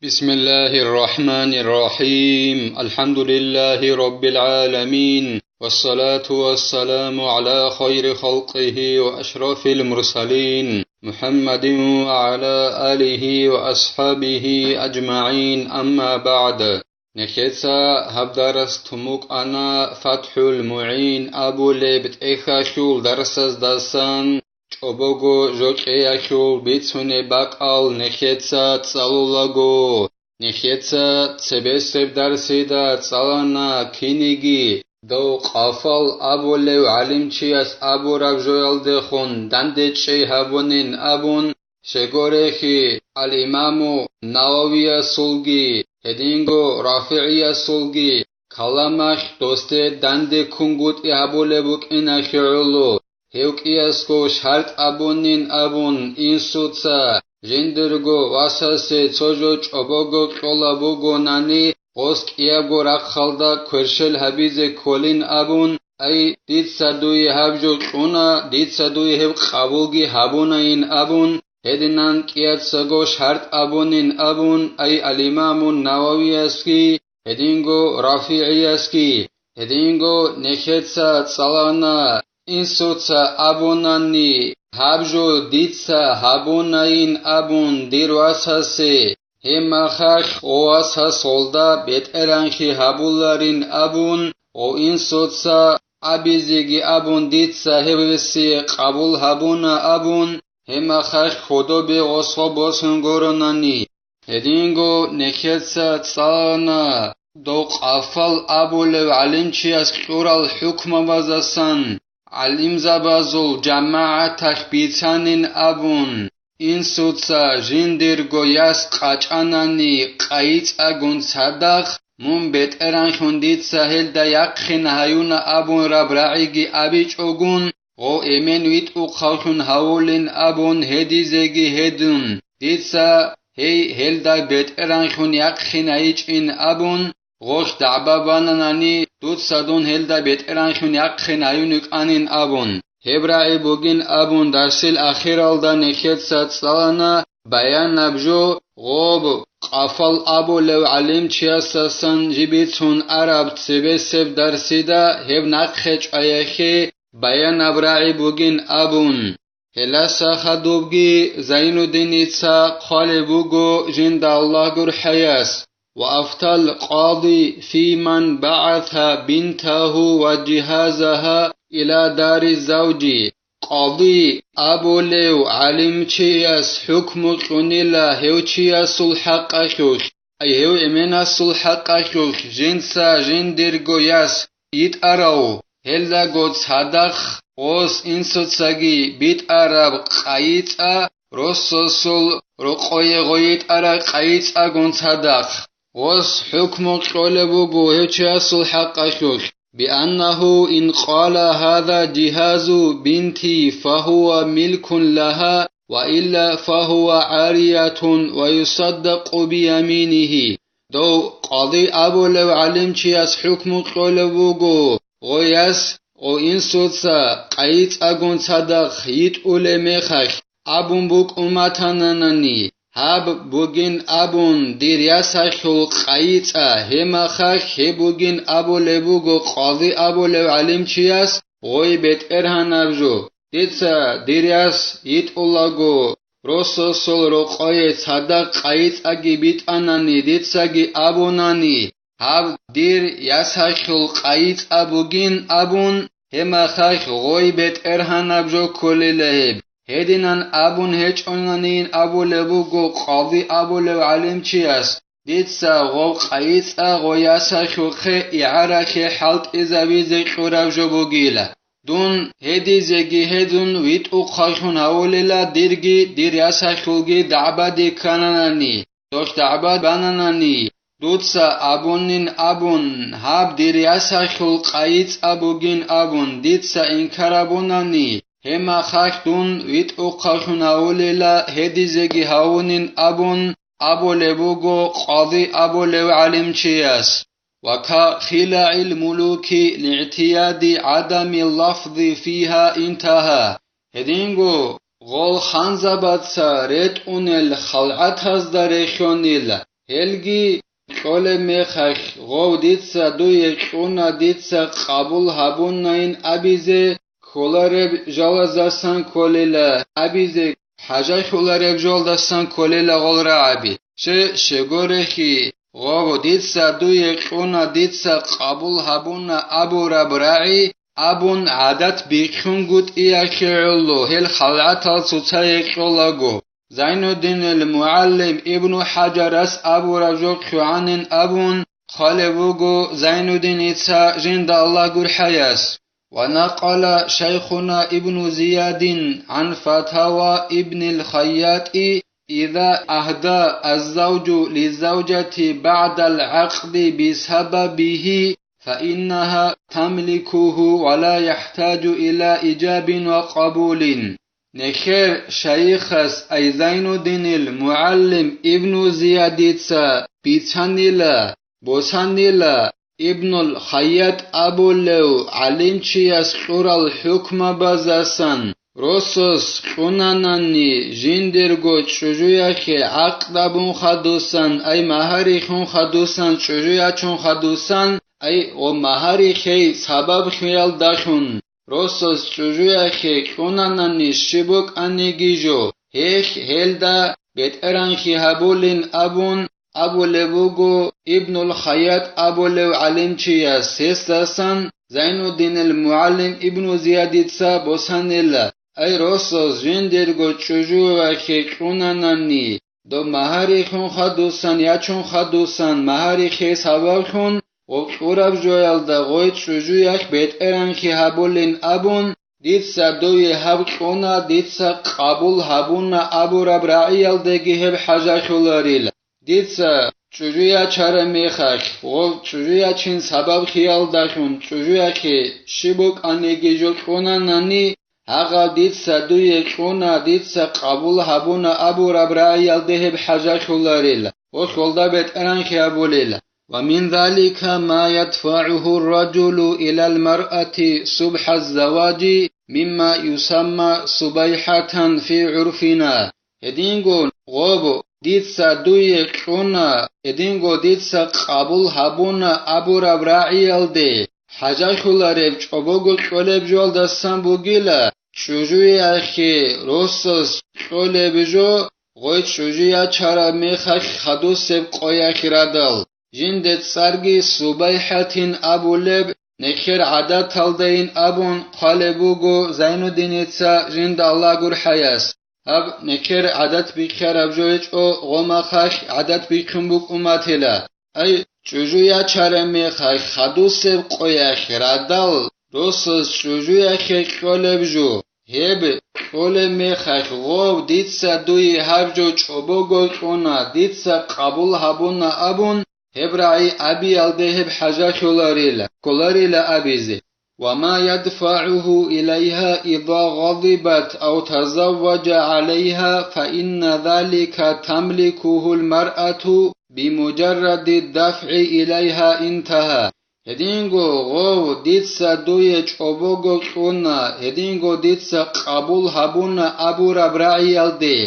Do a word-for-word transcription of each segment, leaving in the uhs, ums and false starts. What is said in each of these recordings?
بسم الله الرحمن الرحيم. الحمد لله رب العالمين. والصلاة والسلام على خير خلقه وأشرف المرسلين محمد وعلى آله وأصحابه أجمعين. أما بعد. Нехеца гьаб дарас тун букӀана ФатхӀул МугӀин абулеб тӀехьалъул дарсаздасан, чӀобого жокьеялъул бицунеб бакӀал нехеца цӀалулаго. Нехеца цебесеб дарсида цӀалана киниги дов Къафал абулев гӀалимчияс абураб жоялдехун дандечӀей гьабунин абун, щегорехи, ал-Имаму Нававиясулги, гьединго РафигӀиясулги каламалъ досде данде ккунгутӀи гьабулеб букӀиналъе гӀоло, гьев кӀиясго шартӀ абунин абун, инсуца жиндирго васасе цо жо чӀобого кьола бугонани, гъос кӀиябго рахъалда кверщел гьабизе кколин абун, ай, дица дуе гьаб жо кьуна, дица дуе гьеб къабулги гьабунайин абун, гьединан кӀияцаго шартӀ абунин абун, ай, ал-Имаму Нававиясги, гьединго РафигӀиясги, гьединго нехеца цӀалана, инсуца абунани, гьаб жо дица гьабунайин абун дир васасе, гьеб мехалъ гъов васасулда бетӀергьанлъи гьабуларин абун, гъов инсуца абизеги абун дица гьев гьесие къабул гьабуна абун, гьеб мехалъ худобе гъосго босун горонани. Гьединго нехеца цӀалана дов Къафал абулев гӀалимчияс кьурал хӀукмабаздасан гӀалимзабазул жамагӀаталъ бицанин абун, инсуца жиндирго яс къачӀанани къайи цӀагун цадахъ, мун бетӀергьанлъун дица гьелда яхъин гьаюна абун раб рагӀиги абичӀогун, гъов эмен витӀухъавлъун гьавулин абун гьедизеги гьедун, дица, гьей, гьелда бетӀергьанлъун яхъин гьайичӀин абун, гъолъ дагӀба бананани, дуца дун гьелда бетӀергьанлъун яхъин гьаюн йикӀанин абун. Гьеб рагӀи бугин абун дарсил ахиралда нехеца цӀалана баянаб жо, гъоб Къафал абулев гӀалимчиясдасан жибицун араб цебесеб дарсида гьеб нахъе чӀваяхъе баянаб рагӀи бугин абун. Гьелдаса хадубги Зайнуддиница хъвалеб буго жинда Аллагь гурхӀаяс: «Ва афтал къади фи ман багӀатха бинтагьу ва жигьазагьа ила дари завжи». Къади абулев гӀалимчияс хӀукму кьунила гьев чиясул хӀакъалъулъ, ай гьев эменасул хӀакъалъулъ жинца жиндирго яс йитӀарав, гьелдаго цадахъ гъос инсуцаги битӀараб къайи цӀа, росасул рокъое гъой йитӀараб къайи цӀагун цадахъ. Гъос хӀукму кьолеб буго гьев чиясул хӀакъалъулъ, бианнагьу ин къала: «Гьаза жигьазу бинти», фагьува милкун лагьа, ва илла фагьува гӀариятун ва юсаддакъу бияминигьи. Дов къади абулев гӀалимчияс хӀукму кьолеб буго, гъой яс, гъов инсуца къайи цӀагун цадахъ йитӀулеб мехалъ абун букӀун батананани, гьаб бугин абун дир ясалъул къайи цӀа, гьеб мехалъ гьеб бугин абулеб буго къади абулев гӀалимчияс гъой бетӀергьанаб жо. Дица дир яс йитӀулаго, росасул рокъое цадахъ къайи цӀаги битӀанани, дицаги абунани, гьаб дир ясалъул къайи цӀа бугин абун, гьеб мехалъ гъой бетӀергьанаб жо кколила гьеб. Гьединан абун гьечӀонанин абулеб буго къади абулев гӀалимчияс, дица гъоб къайи цӀа гъой ясалъухъе игӀаралъе хӀалтӀизабизе кьураб жо бугила. Дун гьедизеги гьедун витӀухъавлъун гьавулила дирги дир ясалъулги дагӀбаде ккананани, долъ дагӀба бананани, дуца абунин абун, гьаб дир ясалъул къайи цӀа бугин абун, дица инкар абунани, гьеб мехалъ дун витӀухъавлъун гьавулила гьедизеги гьавунин абун, абулеб буго къади абулев гӀалимчияс. Ва ка хилаил мулуки лигӀтияди гӀадами лафзи фигьа интагьа. Гьединго гъол ханзабаца ретӀунел халгӀатазда рехьонила, Гьелги кьолеб мехалъ, гъов дица дуе кьуна, дица къабул гьабунайин абизе кколареб жалаздасан кколела, абизе хӀажалъулареб жалаздасан кколела гъол рагӀаби. Щай, щегорехи, гъов дица дуе кьуна, дица къабул гьабуна абураб рагӀи абун гӀадат бихьунгутӀиялъе гӀоло, гьел халгӀатал цоцае кьолаго. Зайнуддинил мугӀалим Ибну ХӀажарас абураб жо лъугӀанин абун хъвалеб буго Зайнуддиница, жинда Аллагь гурхӀаяс. ونقل شيخنا ابن زياد عن فتاوى ابن الخياط: إذا أهدى الزوج للزوجة بعد العقد بسببه فإنها تملكه ولا يحتاج إلى إيجاب وقبول. Нехер шайихас, ай Зайнуддинил мугӀалим Ибну Зиядица бицанила, босанила, Ибнул Хайят абулев гӀалимчияс кьурал хӀукмабаздасан, росас кьунанани жиндирго чӀужуялъе гӀакъд абун хадусан, ай магьари хьун хадусан, чӀужу ячун хадусан, ай ва магьари хей сабаблъиялдалъун, росас чӀужуялъе кьунанани щиб букӀаниги жо, гьелъ гьелда бетӀергьанлъи гьабулин абун абулеб буго Ибнул Хайят абулев гӀалимчияс, гьесдасан Зайнуддинил мугӀалим Ибну Зиядица босанила, ай росас жиндирго чӀужуялъе кьунанани, доб магьари хьун хадусан, ячун хадусан, магьари хей сабаблъун, гъоб кьураб жоялда гъой чӀужуялъ бетӀергьанлъи гьабулин абун, дица дуе гьаб кьуна, дица къабул гьабуна абураб рагӀиялдеги гьеб хӀажалъуларила. Дица чӀужу ячараб мехалъ, гъов чӀужу ячин сабаблъиялдалъун чӀужуялъе щиб букӀаниги жо кьунанани, гьагъав дица дуе кьуна, дица къабул гьабуна абураб рагӀиялде гьеб хӀажалъуларила, ва хьолда бетӀергьанлъи гьабулила. ومن ذلك ما يدفعه الرجل إلى المرأة صبح الزواج مما يسمى صبيحة في عرفنا. Гьединго гъоб дица дуе кьуна, гьединго дица къабул гьабуна абураб рагӀиялде хӀажалъулареб чӀобого кьолеб жоялдасан бугила, чӀужуялъе росас кьолеб жо, гъой чӀужу ячараб мехалъ хадусеб къоялъ радал. Жинде цӀарги Субайхатин абулеб, нехер гӀадаталдайин абун хъвалеб буго Зайнуддиница, жинда Аллагь гурхӀаяс. Гьаб нехер гӀадат бихьараб жо гьечӀо, гъомахалъ гӀадат бихьун букӀун батила. Ай, чӀужу ячараб мехалъ хадусеб къоялъ радал, росас чӀужуялъе кьолеб жо. Гьеб кьолеб мехалъ гъов дица дуе гьаб жо чӀобого кьуна, дица къабул гьабуна абун, гьеб рагӀи абиялде гьеб хӀажалъуларила, кколарила абизе. وما يدفعه إليها إذا غضبت أو تزوج عليها فإن ذلك تملكه المرأة بمجرد الدفع إليها انتهى. Гьединго гъов дица дуе чӀобого кьуна, гьединго дица къабул гьабуна абураб рагӀиялде,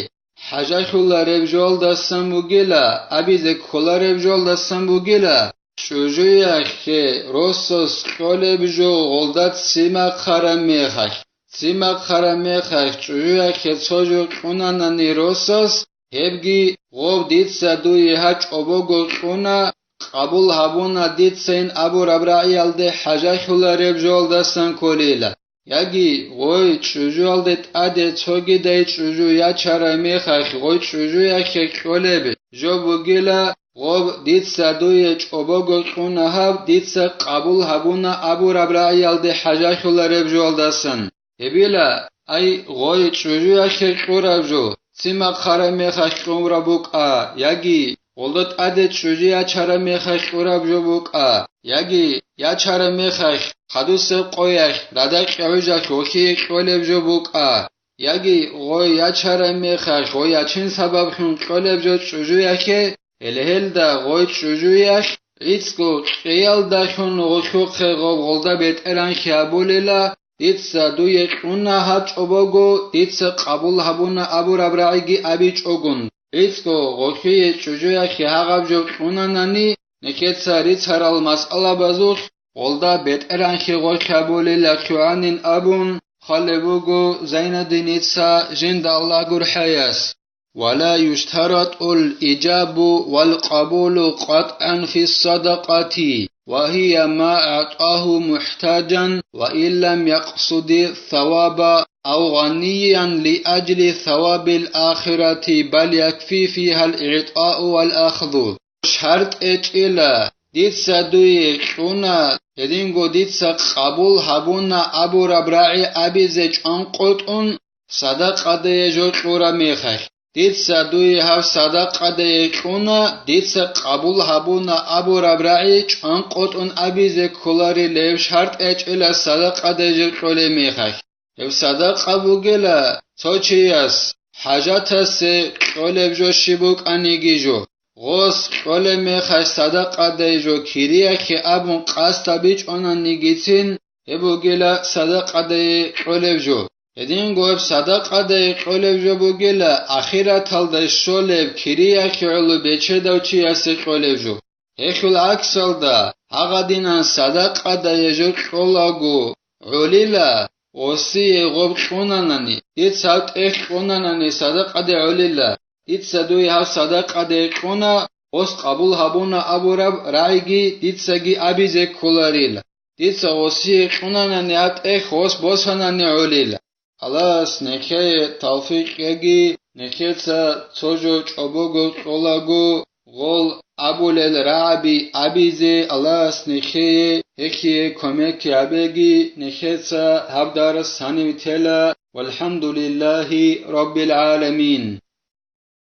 хӀажалъулареб жоялдасан бугила, абизе кколареб жоялдасан бугила, чӀужуялъе росас кьолеб жо гъолда ццимахъараб мехалъ. Ццимахъараб мехалъ чӀужуялъе цо жо кьунанани росас, гьебги гъов дица дуе гьа чӀобого кьуна, къабул гьабуна дицайин абураб рагӀиялде хӀажалъулареб жоялдасан кколила. Яги гъой чӀужуялде тӀаде цогидай чӀужу ячараб мехалъ гъой чӀужуялъе кьолеб жо бугила, гъоб дица дуе чӀобого кьуна гьаб, дица къабул гьабуна абураб рагӀиялде хӀажалъулареб жоялдасан. Гьебила, ай, гъой чӀужуялъе кьураб жо, ццимахъараб мехалъ кьураб букӀа, яги гъолда тӀаде чӀужу ячараб мехалъ кьураб жо букӀа, яги ячараб мехалъ хадусеб къоялъ радакь гӀужалъ вохие кьолеб жо букӀа, яги гъой ячараб мехалъ гъой ячин сабаблъун кьолеб жо чӀужуялъе, гьеле гьелда гъой чӀужуялъ гӀицӀго кьеялдалъун гъолъухъе гъоб гъолда бетӀергьанлъи гьабулила, дица дуе кьуна гьаб чӀобого, дица къабул гьабуна абураб рагӀиги абичӀогун. ГӀицӀго гъолъие чӀужуялъе гьагъаб жо кьунанани, нехеца рицарал масъалабазулъ гъолда бетӀергьанлъи гъолъ гьабулел ахӀугӀанин абун, хъвалеб буго Зайнуддиница жинда Аллагь гурхӀаяс: «ولا يشترط الإيجاب والقبول قطعا في الصدقة، وهي ما أعطاه محتاجا وإن لم يقصد الثواب أو غنيا لأجل ثواب الآخرة، بل يكفي فيها الإعطاء والأخذ». ШартӀ гьечӀила, дица дуе кьуна, гьединго дица къабул гьабуна абураб рагӀи абизе чӀванкъотӀун, садакъадае жо кьураб мехалъ. Дица дуе гьаб садакъадае кьуна, дица къабул гьабуна абураб рагӀи чӀванкъотӀун абизе кколарила, гьеб шартӀ гьечӀила садакъадае жо кьолеб мехалъ. Гьеб садакъа бугила цо чияс хӀажатасе кьолеб жо щиб букӀаниги жо. Гъос кьолеб мехалъ садакъадае жо кириялъе абун къасд гьабичӀонанигицин, гьеб бугила садакъадае кьолеб жо. Гьединго гьеб садакъадае кьолеб жо бугила ахираталда щолеб кириялъе гӀоло бечедав чиясе кьолеб жо. Гьелъул гӀаксалда, гьагъадинан садакъадае жо кьолаго гӀолила, осие гъоб кьунанани, дица гьаб тӀехь кьунанани садакъаде гӀолила, дица дуе гьаб садакъаде кьуна, ос къабул гьабуна абураб рагӀиги дицаги абизе кколарила. Дица осие кьунанани гьаб тӀехь, ос босанани гӀолила. Аллагьас нехее тавфикъ кьеги, нехеца цо жо чӀобого кьолаго, гъол абулел рагӀаби абизе Аллагьас нехее, гьехие кумекги гьабеги, нехеца гьаб дарс гьанив тела. ВалхӀамдулиллагьи раббил гӀаламин.